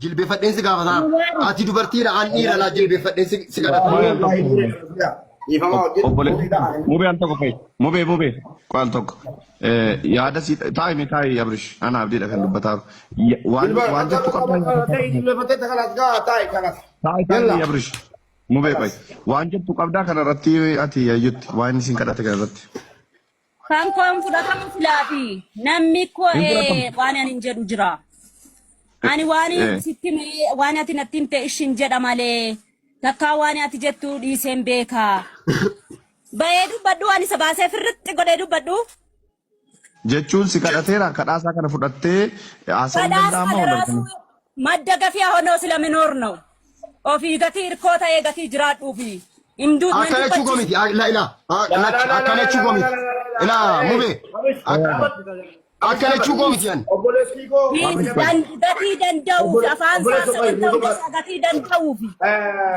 Jilbeeffadheen si gaafataa. Ati dubartiidha an dhiira laa jilbeeffadheen si kadhata. Mubee al tokko. Dhiifama hojii. Obbole. Mubee al tokko fa'i. Mubee mubee. Al tokko. Yaada si taa'i mee taa'i Abrish. Ana abdiidha kan dubbataa jiru. Waan waan jettu qabdaa. Jilbeeffatee takalaas gaa taa'i kanas. Taa'i taa'i Abrish. Mubee qoy. Waan jettu qabdaa kana irratti ati yayyutti waan inni siin kadhate kana irratti. Kan koon fudhatamu filaafi namni koo Hin fudhatamu. waan ani hin jedhu jira. Ani waan sitti hime waan ati natti himte ishin jedha malee takkaa waan ati jettu dhiiseen beeka. Bahee dubbadhu ani isa baasee firritti godhee dubbadhu. Jechuun si kadhateera kadhaasaa kana fudhattee haasa'uun Kadhaasa danda'ama wal daraasuu arganii. madda gafii honoo sila minoor ነው. Ofii gatii hirkoo ta'ee gatii jiraadhuufi. Hin Akkana jechuu koo dubbachiisu. miti. La ila. Akkana jechuu koo miti. Ila mubee. Akkana jechuu koo miti ani. Obboleessi koo. Gatii danda'uufi afaan isaa sagantaa hunda isaa gatii danda'uufi.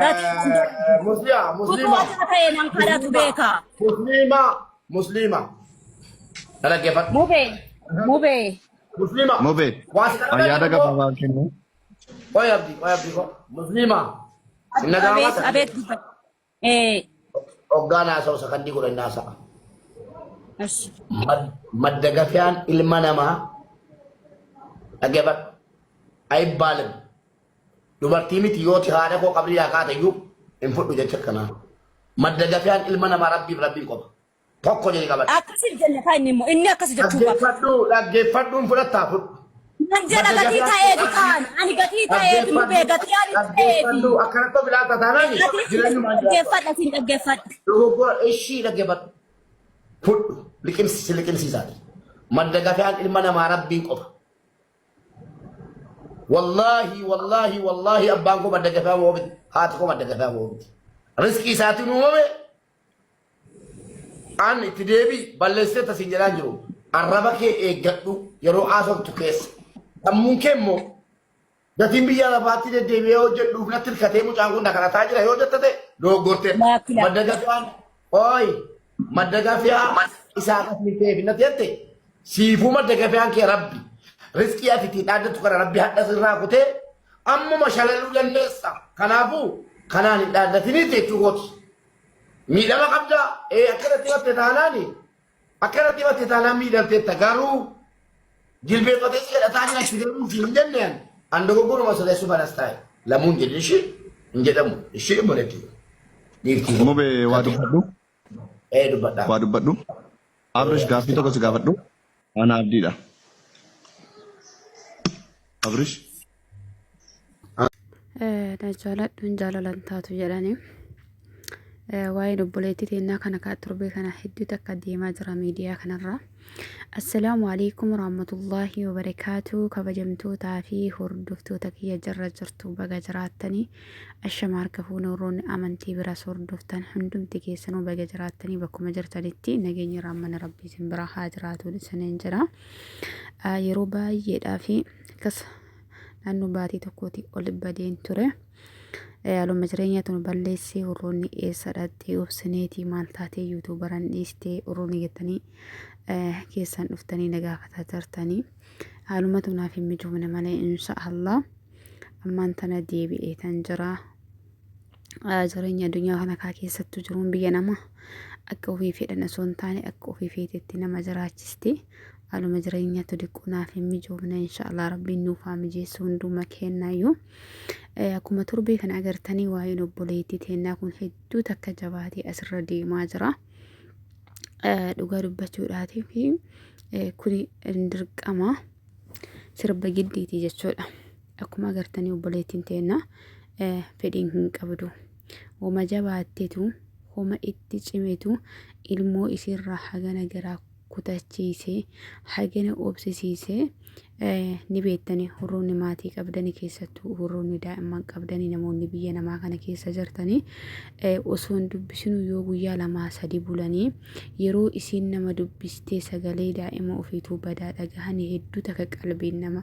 Gatii danda'uufi. Musliima Utuu musliima akka ta'e nan kadhatu beeka. musliima musliima. Dhaggeeffadhu. Mubee mubee. Musliima. Mubee. Waa si kadhatan Yaada gabaabaa kennu. Qoy abdii qoy abdii koo. Musliima. Inna Abeet gaafata. abeet dubbadhu. Eh, Hoggaan haasa'u sakandii kudhan haasa'a. Ashi. Madda gafiyaan ilma namaa dhaggeeffadhu. Ayibbaalim. Dubartii miti yooti haadha koo qabrii haa kaate iyyuu hin fudhu jecha akkanaa. Madda gafiyaan ilma namaa rabbiif rabbiin qofa. Tokko jedhi qabadhu. Akkas hin jenne kaa inni immoo inni akkas jechuu qaba. Dhaggeeffadhu dhaggeeffadhuun fudhattaa fudhu. Nan jedha Madda gatii gafiyaan ta'eefi kaan ani gatii ta'eefi mubee gatii ani ta'eefi. Dhaggeeffadhu akkanatti of ilaalta taanaan Gatii jireenyumaan jiraata. dhaggeeffadha siin dhaggeeffadha. Dogoggora ishii dhaggeeffadhu. Fudhu liqimsi liqimsiisaati. Madda gafiyaan ilma namaa rabbiin qofa. Wallaahi wallaahi wallaahi abbaan koo madda gafaa moo miti haati koo madda gafaa moo miti. Riskii isaatiin uumame an itti deebi balleessee tasiin jedhaan jiru. Arraba kee eeggadhu yeroo haasoftu keessa. Sammuun kee immoo gatiin biyya lafaatti deddeebi'ee hojjedhuuf natti hirkatee mucaan kun na kadhataa jira yoo jette ta'e dogoggortee. Laakki laakki. Madda gafaan ooyi madda gafaa isaa gatiin ta'eef natti jette Siifuu madda gafiyaan kee rabbi. Rizqii ati ittiin dhaaddattu kana rabbi hadha sirraa kutee ammuma shalaluu dandeessa. Kanaafuu kanaan hin dhaaddatiniiti jechuu kooti. Miidhama qabdaa ee akkanatti himatte taanaani akkanatti himatte taanaan miidhamteetta garuu jilbeeffatee si kadhataa jira itti deemuuf hin jenne an. An dogoggoruma sirreessuu banas taa'e. Lamuun jedhin ishii hin jedhamu ishii obboleettii. Dhiirtii. Mubee waa dubbadhu. Ee dubbadhaa. Waa dubbadhu. Abrish gaaffii tokko si gaafadhu. Ana abdiidha. Abrish. Na jaaladhuun jaalalan taatu jedhani. Waa'een obboleettii teennaa kana kaa torbee kana hedduu takka deemaa jira miidiyaa kanarra. Assalaamu alaikum warahmatullaahi wabarakaatu kabajamtootaa fi hordoftoota kiyya jirra jirtu baga jiraattanii Ashama harka fuune warroonni amantii biraas hordoftan hundumti keessanuu baga jiraattanii bakkuma jirtanitti nageenyi raammanni rabbii isin bira haa jiraatu isiniin jira. Yeroo baay'eedhaa fi akkas naannoo baatii tokkootii ol badeen ture. Haaluma jireenyaatu nu balleessee warroonni eessa dhaqxee obsineetii maal taatee yuutuubaran dhiistee warroonni jettanii keessan dhuftanii na gaafataa jirtanii. Haalumatu naaf hin mijoofne malee insha Allah. Ammaan tana deebi'eetan jira. Jireenya addunyaa kana kaa keessattuu jiruun biyya nama akka ofii fedhan osoo hin taane akka ofii feetetti nama jiraachisti. Haaluma jireenyaatu diqqoo naaf hin mijoofne inshaallah rabbiin nuuf haa mijeessu hunduma keennayyuu. Akkuma torbee kana agartanii waa'een obboleettii teennaa kun hedduu takka jabaatee asirra deemaa jira. Dhugaa dubbachuudhaatii fi kuni dirqama. Sirba giddiiti jechuudha. Akkuma agartanii obboleettiin teenna fedhiin hin qabdu. Homa jabaattetu homa itti cimetu ilmoo isiirraa hagana garaa kutachiisee hagana obsisiisee ni beektani warroonni maatii qabdani keessattuu warroonni daa'imman qabdani namoonni biyya namaa kana keessa jirtanii osoo hin dubbisinuu yoo guyyaa lamaa sadi bulanii Yeroo isiin nama dubbistee sagalee daa'ima ofiituu badaa dhagahanii hedduu takka qalbiin nama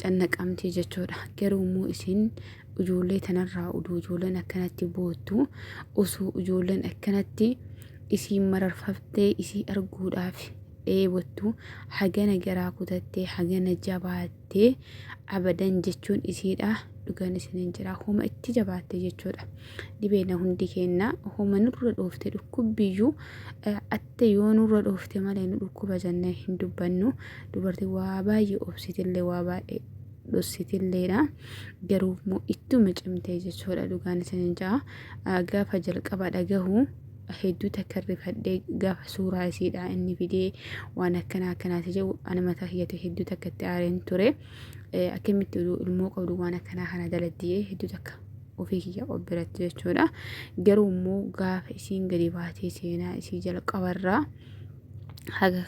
cannaqamtii jechuudha. Garuu immoo isiin ijoollee tanarraa uduu ijoolleen akkanatti boottu osoo ijoolleen akkanatti isiin mararfaftee isii arguudhaaf dheebottu hagana garaa kutattee hagana jabaattee abadan jechuun isiidha dhugaan isiniin jira homa itti jabaatte jechuudha. Dhibeena hundi keenna homa nurra dhoofte dhukkubbiyyuu atte yoo nurra dhoofte malee nu dhukkuba jennee hin dubbannu. Dubartii waa baay'ee obsitillee waa baay'ee dhossitilleedha. Garuu immoo ittuma cimtee jechuudha dhugaan isiniin ja'a. Gaafa jalqaba dhagahu hedduu takka rifadhee gaafa suuraa isiidha inni fidee waan akkanaa akkanaati jedhu ani mataa kiyyatti hedduu takka itti aareen ture. Akkamitti ilmoo qabdu waan akkanaa kana daladdiyee hedduu takka ofii kiyya of biratti jechuudha. Garuu immoo gaafa isiin gadi baatee seenaa isii jalqabarraa haga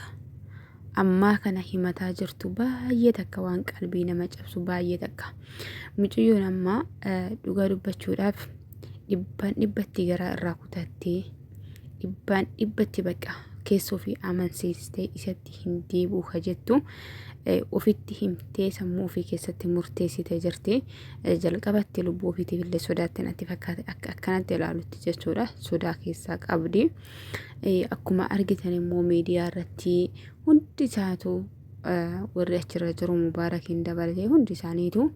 ammaa kana himataa jirtu baay'ee takka waan qalbii nama cabsu baay'ee takka. Mucayyoon ammaa dhugaa dubbachuudhaaf dhibbaan dhibbatti garaa irraa kutattee dhibbaan dhibbatti bakka keessa ofii amansiistee isatti hin deebi'u ka jettu ofitti himtee sammuu ofii keessatti murteessitee jirti. Jalqabatti lubbuu ofiitiif illee sodaatti natti fakkaate akka akkanatti ilaalutti jechuudha. Sodaa keessaa qabdi. Akkuma argitan immoo miidiyaa irratti hundi isaatu warri achirra jiru Mubaarakiin dabalatee hundi isaaniitu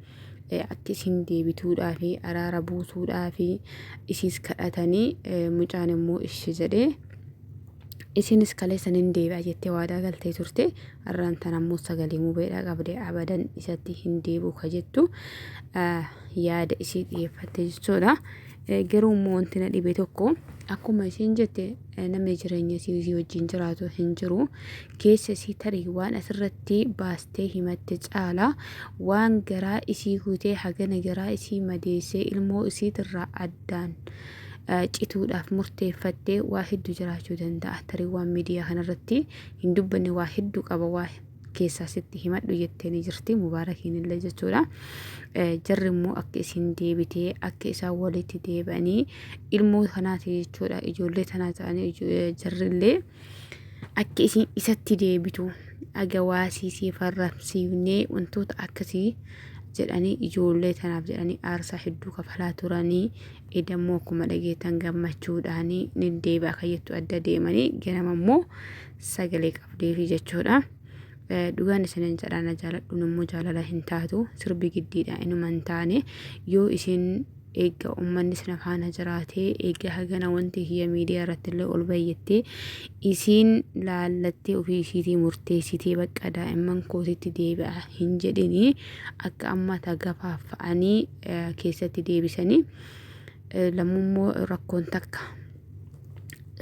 akka isin deebituudhaa fi araara buusuudhaa fi isiis kadhatanii mucaan immoo ishi jedhee isinis kaleessa nin deebi'a jettee waadaa galtee turte har'aan tana immoo sagalee mubeedhaa qabdee abadan isatti hin deebi'u ka jettu yaada isii dhiyeeffatte jechuudha. Garuu immoo wanti na dhibe tokko akkuma isiin jette namni jireenya isii isii wajjin jiraatu hin jiru. Keessa isii tarii waan asirratti baastee himatte caala waan garaa isii kutee hagana garaa isii madeessee ilmoo isiitirraa addaan cituudhaaf murteeffattee waa hedduu jiraachuu danda'a. Tarii waan miidiyaa kanarratti hin dubbanne waa hedduu qaba waa keessaa sitti himadhu jettee ni jirti mubaarakiin illee jechuudha. Jarri immoo akka isin deebitee akka isaan walitti deebi'anii ilmoo kanaati jechuudha ijoollee tanaa ta'anii jarrillee akka isin isatti deebitu aga waasii sii farramsiifnee wantoota akkasii jedhanii ijoollee tanaaf jedhanii aarsaa hedduu kafalaa turanii edammoo akkuma dhageettan gammachuudhaanii ni deebi'a akka jettu adda deemanii ganama immoo sagalee qabdeefi jechuudha. Dhugaan isinin jedha na jaaladhuun immoo jaalala hin taatu sirbi giddiidha inuma hin taane yoo isin eegga ummanni sina faana jiraatee eegga hagana wanti kiyya miidiyaa irratti illee ol bayyattee isiin laallattee ofii isiitii murteessitee bakka daa'imman kootitti deebi'a hin jedhini akka amma tagafaaffa'anii keessatti deebisanii lammummoo rakkoon takka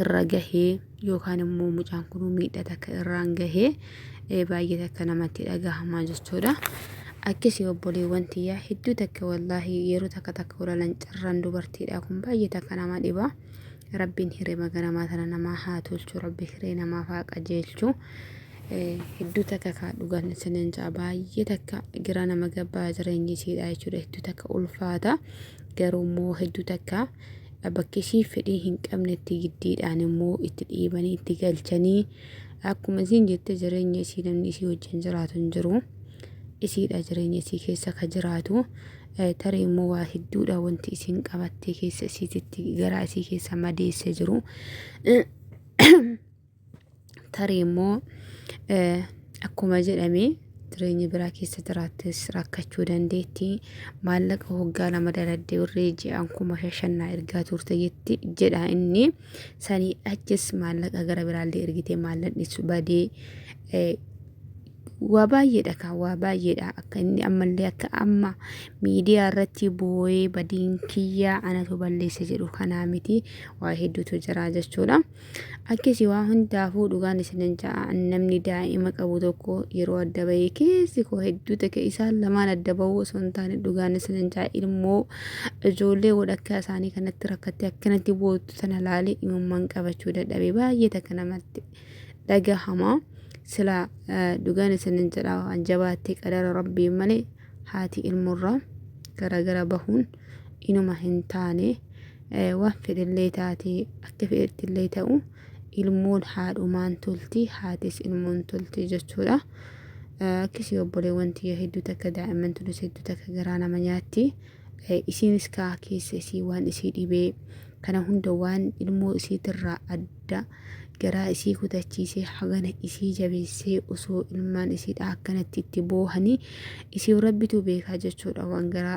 irra gahee yookaan immoo mucaan kun miidhaa takka irraan gahee baay'ee takka namatti dhagahamaa jechuudha. Akkasii obboleewwan tiyyaa hedduu takka wallaahi yeroo takka takka walalan carraan dubartiidha kun baay'ee takka nama dhiba. Rabbiin hiree maganamaa tana namaa haa tolchu rabbi hiree namaaf haa qajeelchu. Hedduu takka kaa dhugaan isiniin ja'a baay'ee takka gara nama gabbaa jireenyi isiidha jechuudha hedduu takka ulfaata garuu immoo hedduu takka bakka ishii fedhii hin qabnetti giddiidhaan immoo itti dhiibanii itti galchanii akkuma isiin jette jireenya isii namni isii wajjin jiraatu hin jiru. Isiidha jireenya isii keessa ka jiraatu. Tarii immoo waa hedduudha wanti isiin qabattee keessa isiititti garaa isii keessa madeesse jiru. Tarii immoo akkuma jedhame jireenya biraa keessa jiraattes rakkachuu dandeetti. Maallaqa waggaa lama daladdee birrii ji'aan 5000 naa ergaa turte jetti jedha inni. Sanii achis maallaqa gara biraallee ergitee maallaqni badee waa baay'eedha kaa waa baay'eedha akka inni ammallee akka amma miidiyaa irratti boo'ee badiin kiyyaa anatu balleesse jedhu kanaa miti waa hedduutu jira jechuudha. Akkasii waa hundaafuu dhugaan isinin ja'a namni daa'ima qabu tokko yeroo adda bahee keessi koo hedduu takka isaan lamaan adda bahuu osoo hin taane dhugaan isinin ja'a ilmoo ijoollee walakkaa isaanii kanatti rakkattee akkanatti boottu tana laalee imimmaan qabachuu dadhabee baay'ee takka namatti dhagahama. Sila dhugaan isinin jedha waan jabaattee qadara rabbii malee haati ilmoorraa garagara bahuun inuma hin taane. Waan fedhellee taate akka fedhettillee ta'u ilmoon haadhumaan tolti haatis ilmoon tolti jechuudha. Akkasii obboleewwan tiyya hedduu takka daa'imman tunis hedduu takka garaa nama nyaatti. Isiinis kaa keessa isii waan isii dhibee kana hunda waan ilmoo isiitirraa adda garaa isii kutachiisee hagana isii jabeessee osoo ilmaan isiidha akkanatti itti boohanii isii rabbitu beekaa jechuudha waan garaa.